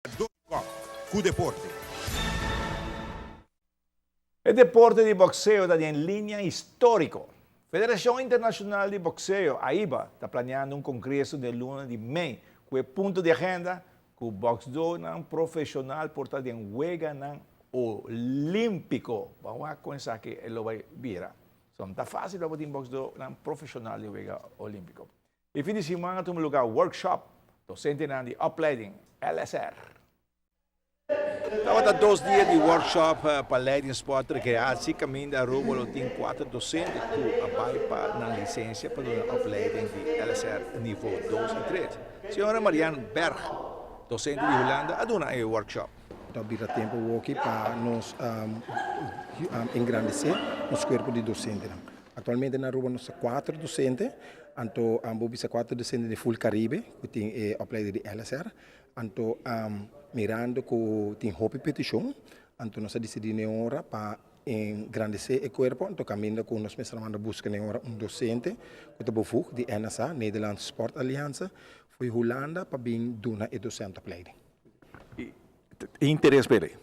Dos kòp ku deporte. E deporte di boxeo ta den linea historico. Federacion Internacional di Boxeo, AIBA, ta planeando un congreso den luna di mei cu e punto di agenda cu boxdonan profesional por ta den weganan olimpico. Ban wak con esaki e lo bay bira. So no ta facil pa bo tin boxdonan profesional den wega olimpico. E fin di siman a tuma lugar workshop docentenan di opleiding LSR. Tabata dos dia di workshop pa leiding sport recreatie caminda Aruba lo tin cuater docente cu a bay pa nan licencia pa duna opleiding di LSR nivo dos y tres. Señora Marianne Berg, docente di Hulanda a duna e workshop. Ta bira tempo awoki pa nos engrandece nos cuerpo di docentenan. Actualmente na Aruba nos ta cuater docente, anto bo bisa cuater docente di full Caribe cu tin e opleiding di LSR. Anto mirando cu tin hopi peticion, anto nos a dicidi n'e ora pa engrandece e cuerpo, anto caminda cu nos mester a manda busca n'e ora un docente cu ta bevoegd di NSA, Nederlandse Sport Alliance, fo'i Hulanda pa bin duna e docentenopleiding. E interes pa elei.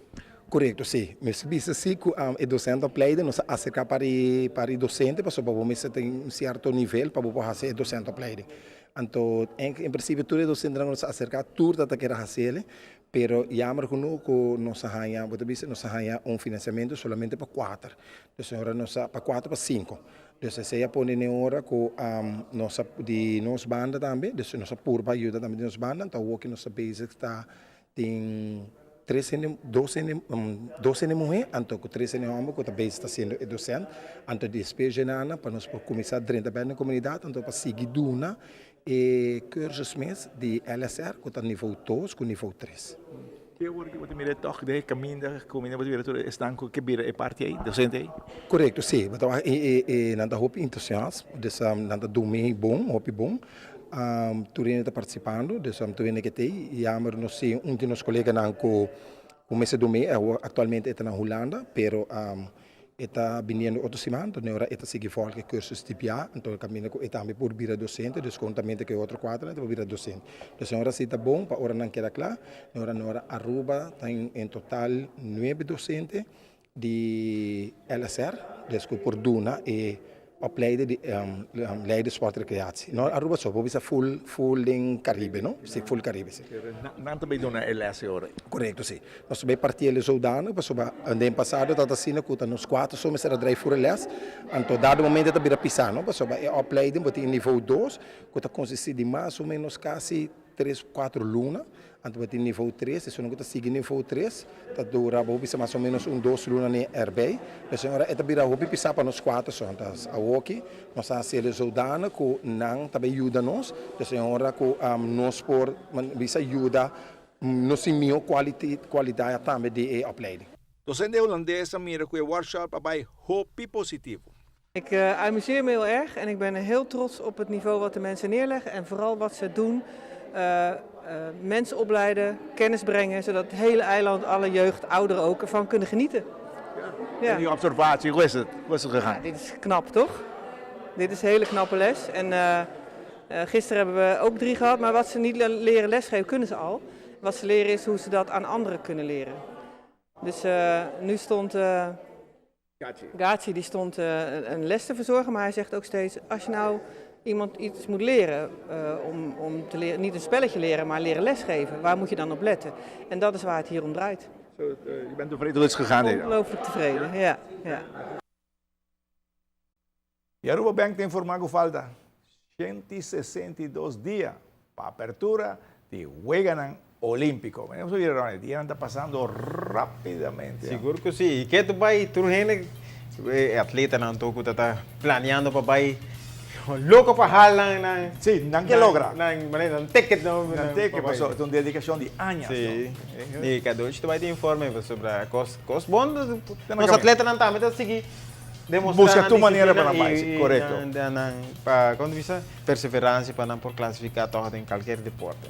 Korekto, si. Mester bisa si ku e dosente a pleide, nos a aserká pa e pa e dosente pasobra bo mester tin un sierto nivel pa bo por hasi e dosente opleiding. Anto en prinsipio tur e dosentenan ku nos a aserká tur ta ta kere hasi elei, pero jammer genoeg ku nos a haña, bo ta bisa nos a haña un finansiamentu solamente pa kuater. Dus ora nos a pa kuater pa sinku. Dus esei a pone den ora ku nos a di nos banda tambe, dus nos a purba yuda tambe di nos banda, anto awor ku nos ta bezig ta Tin tres hende, dos hende, dos hende muhé anto ku tres hende hòmber ku ta bezig ta hasiendo e dosènt. Anto despues dje-nana pa nos por kuminsá drenta bèk na komunidat anto pa sigui duna e kursus mes di LSR ku ta nivou dos ku nivou tres. Ke ora ku bo ta mira e tòg den e kaminda ku bo ta mira tur esnan ku ke bira e parti ei, dosente ei? Korekto, si. Bo ta wak e nan ta hopi entusiasmo, dus nan ta dumi bon, hopi bon. Tur hende ta participando, dus tur hende ke tei. Jammer nos tin un di nos coleganan cu mester dumi, awor actualmente e ta na Hulanda, pero e ta biniendo otro siman, enton ora e ta sigui volg e cursus di bia, enton caminda cu e tambe por bira docente, dus conhuntamente cu e otro cuaternan e ta por bira docente. Dus ora si ta bon pa ora nan keda cla, ora ora Aruba ta en total nuebe docente di LSR, dus ku por duna e opleide di lei di sport recreatie. No Aruba so, bo bisa full full den Caribe, no? Si, full Caribe, si. Nan ta bay duna e les e ora ei? Korekto, si. Nos ta bay parti el zodanig pasobra den pasado tabata asina ku ta nos kuater so mester a drai fur e les, anto dado momento e ta bira pisa, no? Pasobra e opleiding bo tin e nivo dos ku ta konsisti di mas o menos kasi Tres kuater luna, anto bo tin nivo tres, esun ku ta sigui nivo tres ta dura bo bisa mas o menos un dos luna ni erbij. P'esei ora e ta bira hopi pisá pa nos kuater so. Entonces awoki nos a hasi e zodanan ku nan ta bay yuda nos, p'esei ora ku nos por bisa yuda nos tin mihó kualidad tambe di e opleiding. Docente Hulandes a mira ku e workshop a bai hopi positivo. Ik amuseer me heel erg en ik ben heel trots op het niveau wat de mensen neerleggen en vooral wat ze doen. Mensen opleiden, kennis brengen, zodat het hele eiland, alle jeugd, ouderen ook ervan kunnen genieten. Ja. En uw observatie, hoe is het? Hoe is het gegaan? Ja, dit is knap, toch? Dit is een hele knappe les. En gisteren hebben we ook drie gehad, maar wat ze niet leren lesgeven, kunnen ze al. Wat ze leren is hoe ze dat aan anderen kunnen leren. Dus nu stond Gachi die stond een les te verzorgen, maar hij zegt ook steeds, als je nou iemand iets moet leren, om te leren, niet een spelletje leren, maar leren lesgeven, waar moet je dan op letten? En dat is waar het hier om draait. Zo, je bent tevreden hoe het is gegaan? Ongelooflijk tevreden, ja. Ja. E Aruba Bank ta informa cu falta 162 dia pa apertura di Weganan Olimpico. Mira nos bira Ronnie, dianan ta pasando rapidamente. Sigur cu si. Y ke tu bay tur hende, e atletanan tur cu ta ta planeando pa bay loco pa hal nan nan. Si, nan ke logra. Nan manera nan ticket no. Nan ticket pasobra ta un dedicacion di añas. Si. Y Cadochi ta bay tin informe pasobra cos cos bon nos atletanan tambe ta sigui. Busca tur manera pa nan bai, si, corecto. Pa, como ta bisa, perseverancia pa nan por clasifica toch den cualkier deporte.